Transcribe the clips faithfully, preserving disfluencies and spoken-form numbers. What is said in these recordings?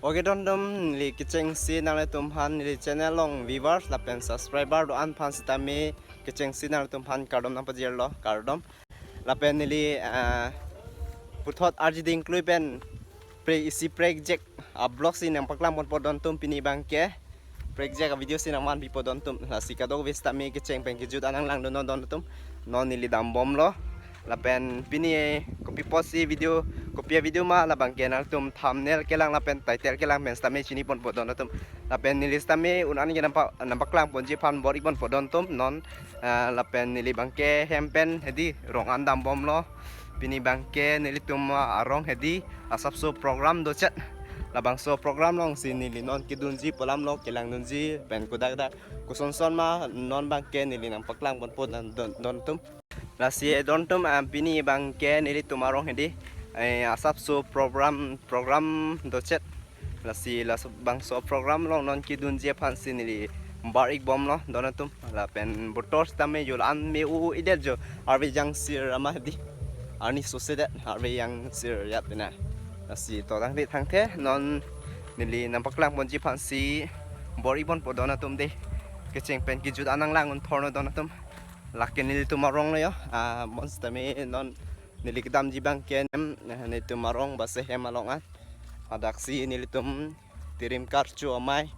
Okay, don atum, neli kechengsi nanglitum aphan, neli channel along viewers lapen subscriber do-an aphan sitame kechengsi nanglitum aphan kardom nangpajirlo, kardom. Lapen neli, ah, puthot arjiding klui pen pre isi project a-vlog si nangpaklang ponpo don atum, pini abangke project a-video si nangvanpipo don atum. Lasi kadokave sitame kecheng pen kejut an nanglangdunnon don atum. Non neli dambomlo. Lapen pini kopi apotsi video, kopi a-video ma labangke nangtum thumbnail kelang lapen title kelang pen sitame chini ponpo don atum. Lapen neli sitame un-an ke nampa, nangpaklang ponji aphan bor-i ponpo don atum. Non, ah, lapen neli abangke hem pen hedi rong an dambomlo. Pini abangke nelitum arong hedi asapso program dochet. Labangso program alongsi neli non kedunji pu alamlo, kelangdunji pen kodak dak koson son ma non abangke neli nangpaklang ponpo don, don, don atum. Lasi don atum, ah, pini abangke nelitum arong hedi, eh, asapso program, program dochet. Lasi labangso program along non kedunji aphansi neli bor-i bomlo don atum. Lapen botor sitame jol an me-o-edet jo, arve jangsir ama hedi, arni sosedet, arve jangsir jat pena. Lasi to tangte, tangte non neli nangpaklang ponji aphansi bor-i ponpo don atum de. Kecheng pen kejut an nanglangdun thornon don atum. Lake nelitum arong lo jo. Ah, bonsitame non neli kedamji abangke hem, eh, nelitum arong base hem along an. Hadaksi nelitum tirim karcho amei,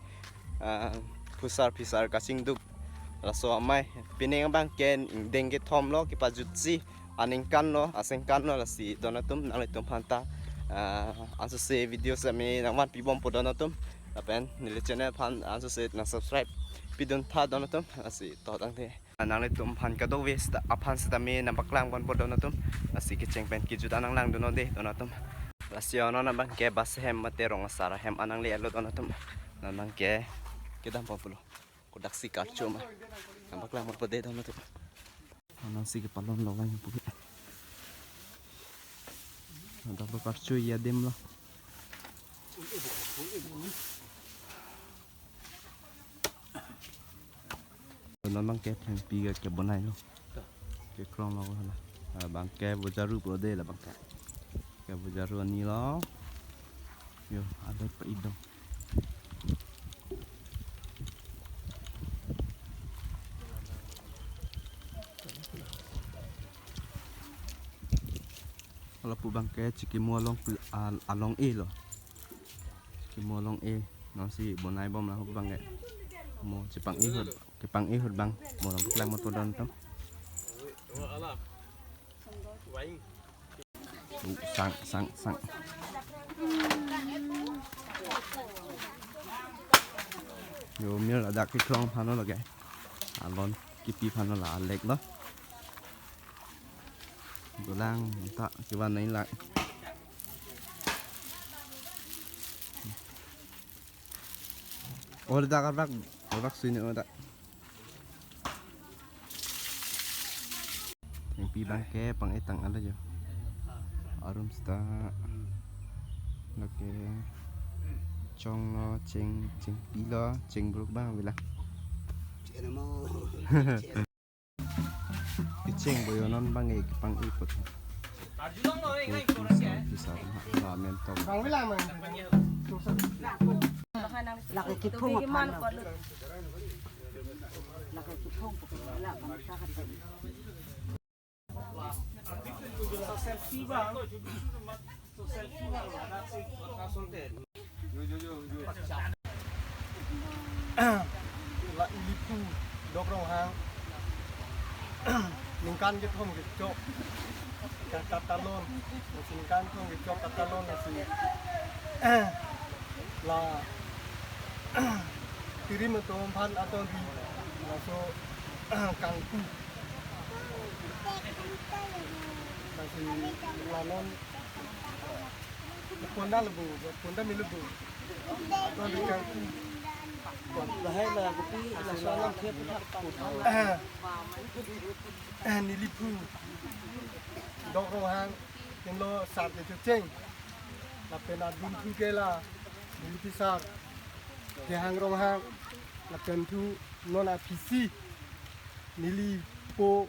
ah, phusar phisar kachingduk, laso amei. Pining abangke deng kethom lo kepajutsi, aningkan lo, asengkan lo, lasi don atum, nanglitum aphanta, ah, ansose video sitame nangvanpi bompo don atum. Lapen neli channel aphan ansose nang subscribe pidun tha don atum. Lasi to tangte. Nanglitum aphan kadokave sita, aphan sitame nangpaklang ponpo don atum. Lasi kecheng pen kejut an nanglangdunnon de don atum. Lasi non abangke base hem mate rong asar ahem an nangle-etlo don atum. Non abangke kedam ponpo lo. Kodaksi karcho ma. Nangpaklang ponpo de don atum. Ansi kepalon lo vang pu. Dak lo karcho ya dem lo. Non abangke thengpi ke kebonailo. Kekrong lo hala. Ah, abangke bojaru pu de la abangke. Ke bojaru ani lo. Yo, ada pa idong. Lapu abangke chikimo along pul-, al-, along-e lo. Chikimo along-e. Nonsi bonai bom lapu abangke. Mo chepang-e ahut, kepang-e ahut abang. Mo nangpaklang ponpo don atum. Uh, sang, sang, sang. Yo, mir ladak kekrong aphan lo lake. Alon kipi aphan lo la lek lo. Dolang ta kevan nai lak. Oh, dak arbak, arbak sini oh dak. Thengpi abangke pang-e tang ala jo. Arum seta. Lake chong lo, cheng, chengpi lo, chengbruk abang vela. Kecheng boyo non abangke kepang-e apot. Pisa, pisa, ha, la mentok. Lake kiphung aphan lo. Lake kiphung aphan lo. La Iliphu Dok Ronghang ningkan kethom kechok ka-, katalon, ningkan kethom kechok katalon lasi la tirim atum aphan aton ri laso kangpu. Lasi la non ponda lebu, ponda me lebu. Aton ri kangpu. Lahai la kopi, la salam ke putar. Niliphu Dok Ronghang, henlo sar kechocheng. Lapen adun thu ke la, nelipi sar Kehang Ronghang, lapen thu non aphisi nelipo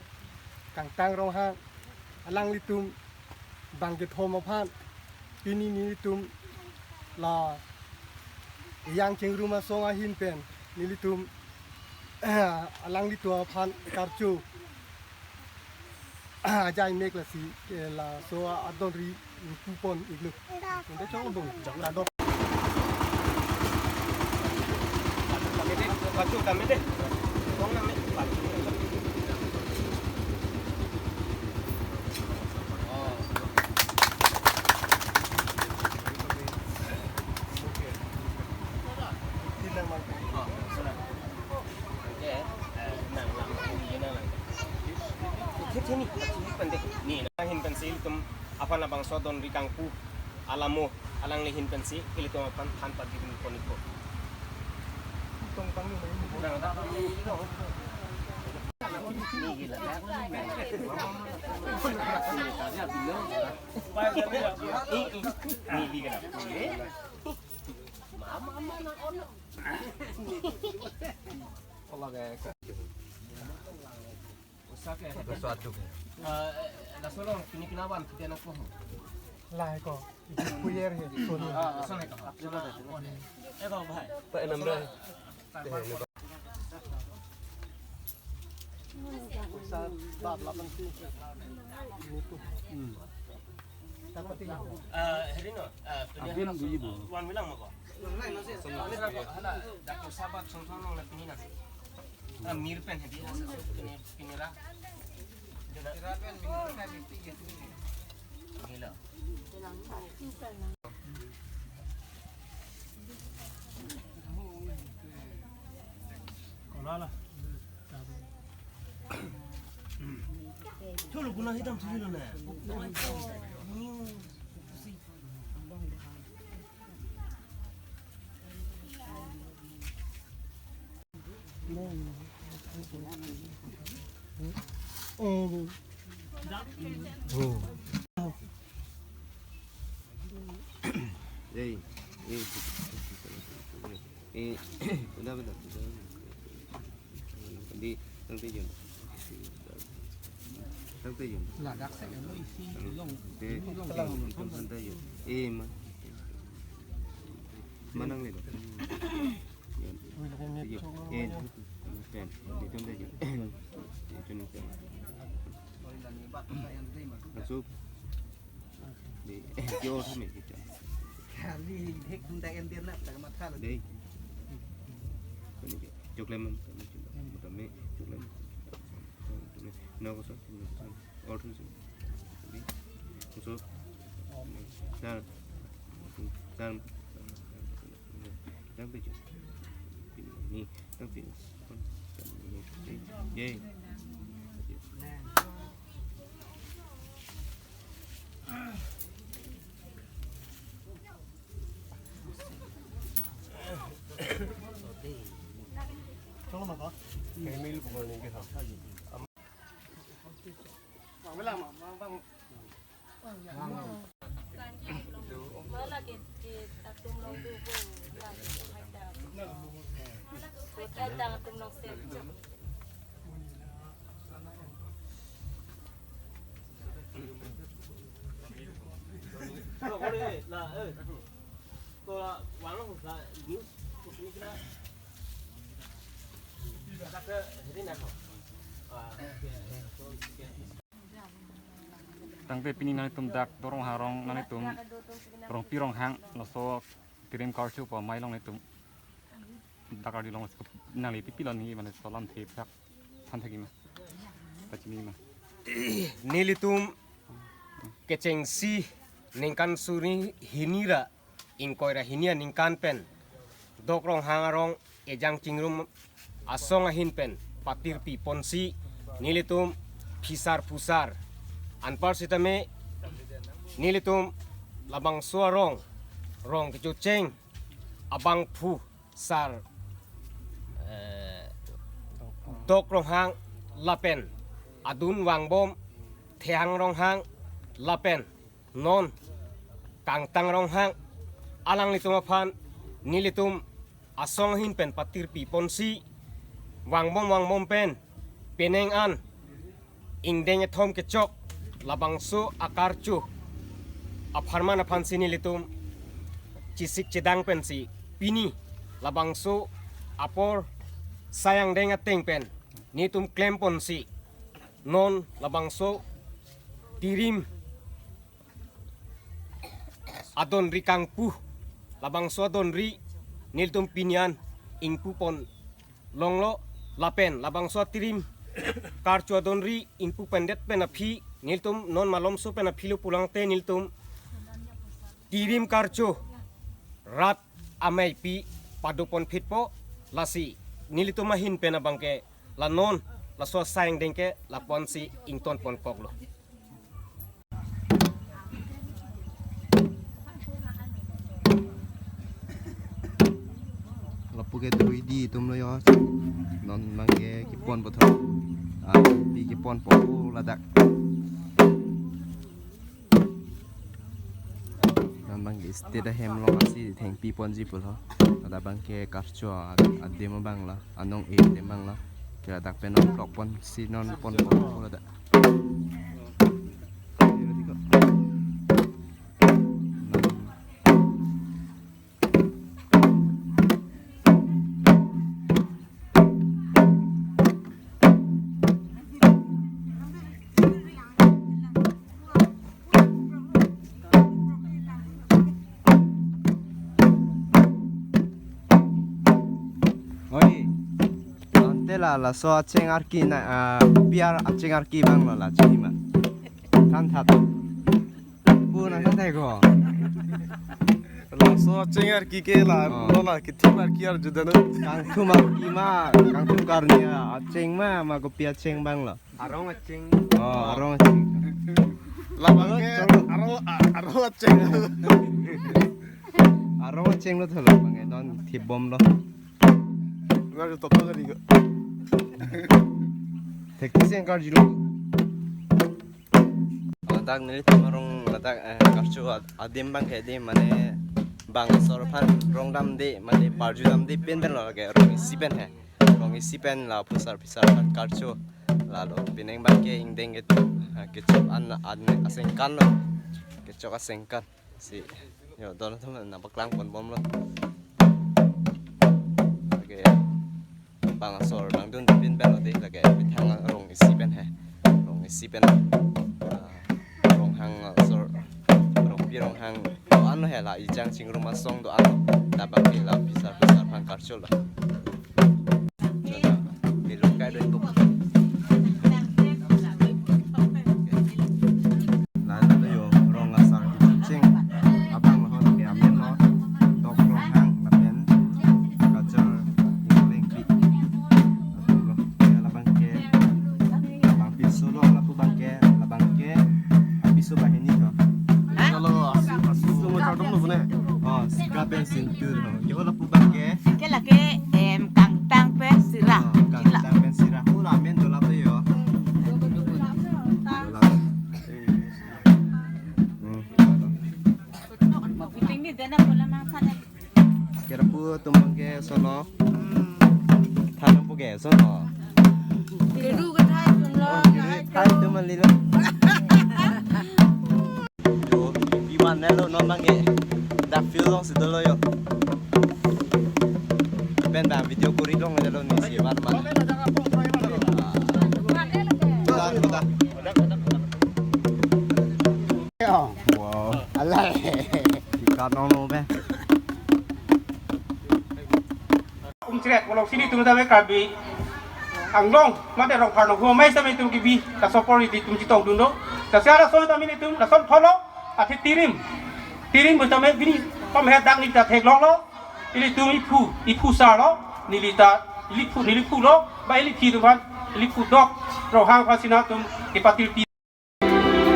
Kangtang Ronghang, alanglitum bang kethom aphan pini nelitum la Ejang Chingrum asong ahin pen nelitum alanglitum aphan karcho ajai mek lasi, eh, laso adon ri kupon iklo. Tonde chong bung, jang adon. Ahin pensi ilitum aphan labangso adon ri kangpu alamo alangli ahin pensi ilitum aphan than padi pon ikpo. Laso aduk. Eh, laso along pini kinawan kita anak ko. Lahai ko. Kuyer he. Solo. Ah, laso lahai ko. Eh, ko, bhai. Pak, enam belas. Hmm. Eh, heri no, eh, pini Abin hana dulu, so, Bu. Wan bilang mo ko. Hala, hala, Doctor Sabat song song nong na pini na. Ah, mir pen hedi, ah, so, so, pini, pini ra. Jona. Gila. Kolala. Cholo, kuna hitam thuri lo na. Ei, ei, eh, udah, udah, udah. Di, tang te jun. Tang te jun. Ladak sa elo isi long. Te, long, long, long, tang te jun. Eh, ma. Manang le. Jun. Eh, pen. Di tang te jun. Di tang te jun. Masuk. Di, di or kami kita. Kali hek tunda en dia nak tak matha lo. Dei. Kami ke, choklem man, kami choklem. Kami choklem. Kami, no ko sa, no ko sa. Or tu sa. Di, so. Sar. Sar. Tang pi chu. Ni, tang pi. Ye. Cholo ma ko? Family pukul ni ke ha. Bang, bang, bang, bang. Mala ke, ke atum long du bo, la ke hai ta. Hai ta atum long se. Ko kore la, eh. Ko la, wang la news, ko ni kena. Kata ke, ini nak. Ah, oke, oke. Tangte pini nanglitum dak Dokronghang arong nanglitum rongpi ronghang laso tirim karcho pu amei along nanglitum dak ardi long nangli pipi lo nangji mane solam thep thak than thak ma pachini ma. Nelitum kechengsi ningkan suri hini ra ingkoi ra hini aningkan pen Dokronghang arong Ejang Chingrum asong ahin pen patirpi ponsi nelitum phisar phusar anpar sitame nelitum labangso arong rong kechocheng abangphu sar, eh, Dokronghang lapen adun vangbom Thehang Ronghang lapen non Kangtang Ronghang alanglitum aphan nelitum asong ahin pen patirpi ponsi vangbom vangbom pen penang an ingdeng ethom kechok labangso akarcho apharman aphansi nelitum chesik chedang pensi pini labangso apor sai angdeng ateng pen nelitum klemponsi non labangso tirim adonri kangpu, labangso adonri nelitum pini an ingpupon longlo lapen labangso tirim karcho adonri ingpu pendet pen aphi nelitum non malomso pen aphi lo pulangte nelitum tirim karcho rat ameipi padoponphitpo, lasi nelitum ahin pen abangke la non laso sai angdeng ke lapuansi ingtonponkoklo. Lapu ke dui di atum lo yo. Non abangke kepon puthot. Ah, pi keponpo ladak. Non abangke state ahem along asi thengpiponji pulo. Ladak abangke karcho adim abang lo, anong-e adim abang lo. Ke ladak pen non plokponsi non ponpo ladak. Oi, ante la laso acheng arki na, ah, piar acheng arki abang lo la chini ma. Than that. Bu na than thai ko. Laso acheng arki ke la, Oh. lo la kethim arki arjudano. Kangthum arki ma, kangthum karni acheng ma, ma kopi acheng abang lo. Arong acheng. Oh, arong acheng. Labang ke Cholo. arong, a-, arong acheng. Arong acheng lo thalo abangke non thipbomlo. Ngar to pa gari ko. Thekti seng karjulo. Ladak nelitum arong ladak, eh, karcho ad-, adim abangke di mane bang asor aphan rong damde mane parju damde pen pen lo ke rong isi pen he. Rong isi pen la phusar phisar aphan karcho lalo pining abangke ingdeng ke, ah, kechok an, an asengkan lo. Kechok asengkan. Si yo don atum nangpaklangponbomlo. Lake bang asor nangdun pen pen lo de lake methang rong isi pen he. Rong isi pen. Ah, Ronghang asor, Rongpi Ronghang do-an lo he la ejang chingrum asong do-an lo. Labangke la phisar phisar aphan karcho lo. Chona, nilung kai do itum. Ladak yo rong asar ching abang lo hon ke amen lo. Dok Ronghang lapen Kajar Inglengpi. Lo, ya, labangke. Labang piso lo, lapu abangke, labangke. Piso banghini to. Hah? Kalau asu, asu mo chardom lo bune. Oh, sika pen sintu to. Yo lapu abangke. Ke lake, em, kangtang pen sira. Oh, kangtang pen sira. Hu lamen do lapu yo. Hmm. Maputing ni dena bola mangsa. Kerapu tumbang ke sono. Thanang pu ke sono. Keru ke thai tum lo. Oh, keru thai tum alilo. Yo, iwan nelo non abangke. Dak field alongsi dolo yo. Pen bang video kuri long dolo ni si wan man. Kuda, kuda. Wow. Alai. Ikan nong lo be. Ung chret, walau sini tum dame Karbi Anglong, mate Rongphar nong hu mai sami tum kibi, ta sopor iti tum chitong dun do. Ta siara soi tami ni tum, ta som tholo, ati tirim. Tirim bu tame bini, pam het dak ni ta theklong lo, ili tum iphu, iphu sar lo, neli ta, ili phu, neli phu lo, ba ili phi tum ban, ili phu dok, Ronghang phan sina tum, ipatil pi.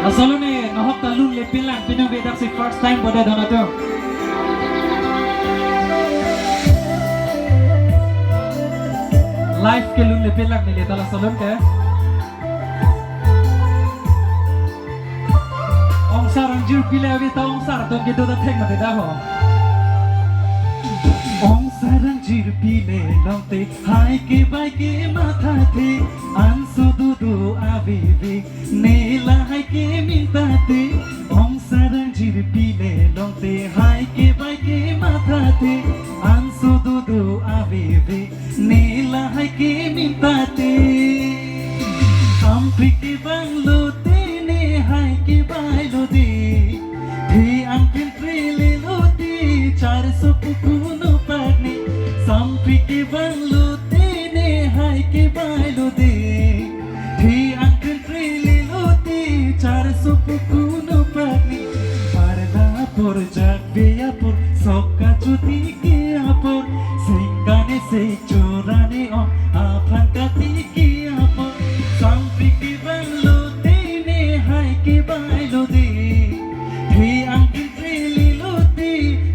Laso lo ne, nahok ta lunle pinlang, pinang bedak si first time pada dona tu. Live ke lunle pinlang neli ta laso lo ke. Ong sarang jirpi le ave ta ong sar ton kedo ta thek mati da ho. Ong sarang jirpi le longte hai ke bai ke mathathe, anso dodo aveve ne lahai ke mintate. Ong sarang jirpi le longte hai ke bai ke mathathe, anso Sududu avivi ne lahai kemin pati. Samprik kevang lote ne hai kebai lo de. Phi angpin prele lote charso puku no pagni. Samprik kevang lote ne hai kebai lo de. Phi angpin prele lote charso puku no pagni. Parda apor jakve apor sok kachotiki apor. Singkane se chorane ong aphan katiki apor. Samprik kevang lote ne hai kebai lo de. Phi angpin prele lote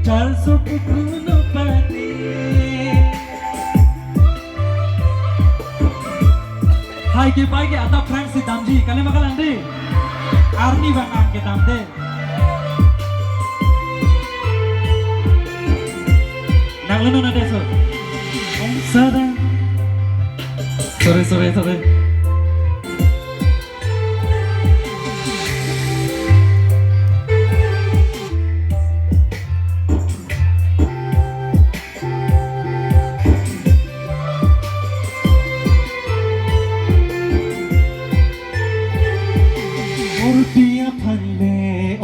charso puku no pagni. Hai kebai ke adap phrangsi damji, kali ma kalang de? Arni bang ang kedam de. Nang leno na de so. Om Sada. Sorry, sorry, sorry. Korpi aphan le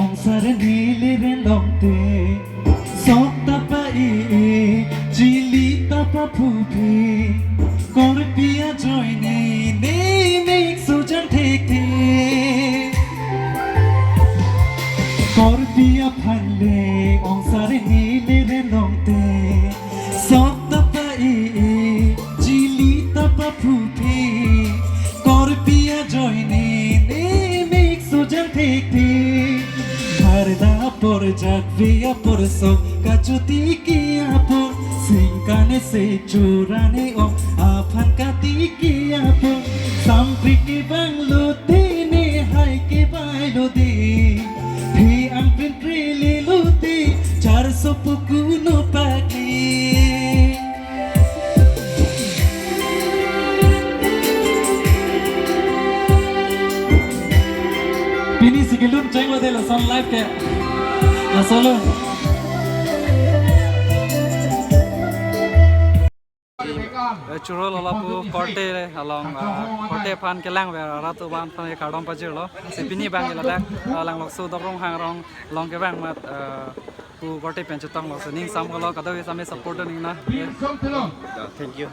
ong sar neli ren longte. Sok ta pa-i-i, chili ta paphuphi. Korpi ajoine ne mek sojang thekthe. Korpi aphan le ong sar neli ren longte. Sok ta pa-i-i, chili ta paphuphi. Korpi ajoine ne mek sojang thekthe. Parda apor jakve apor sok kachotiki apor. Singkane se chorane ong aphan katiki apor. Samprik kevang lote ne hai kebai lo de. Phi angpin prele lote charso puku no pagni. Pini si kelun cheng lo de lason live ke. Laso lo. Eh, choro lo lapu korte along, ah, korte aphan kelang ver arat atum aphan kardom pajirlo. Si pini bang ke ladak, ah, Langlokso Dobronghang arong along kevang amat, ah, pu korte pen chetonglo. Si ning sam kolo kadokave same support do ning na. Thank you.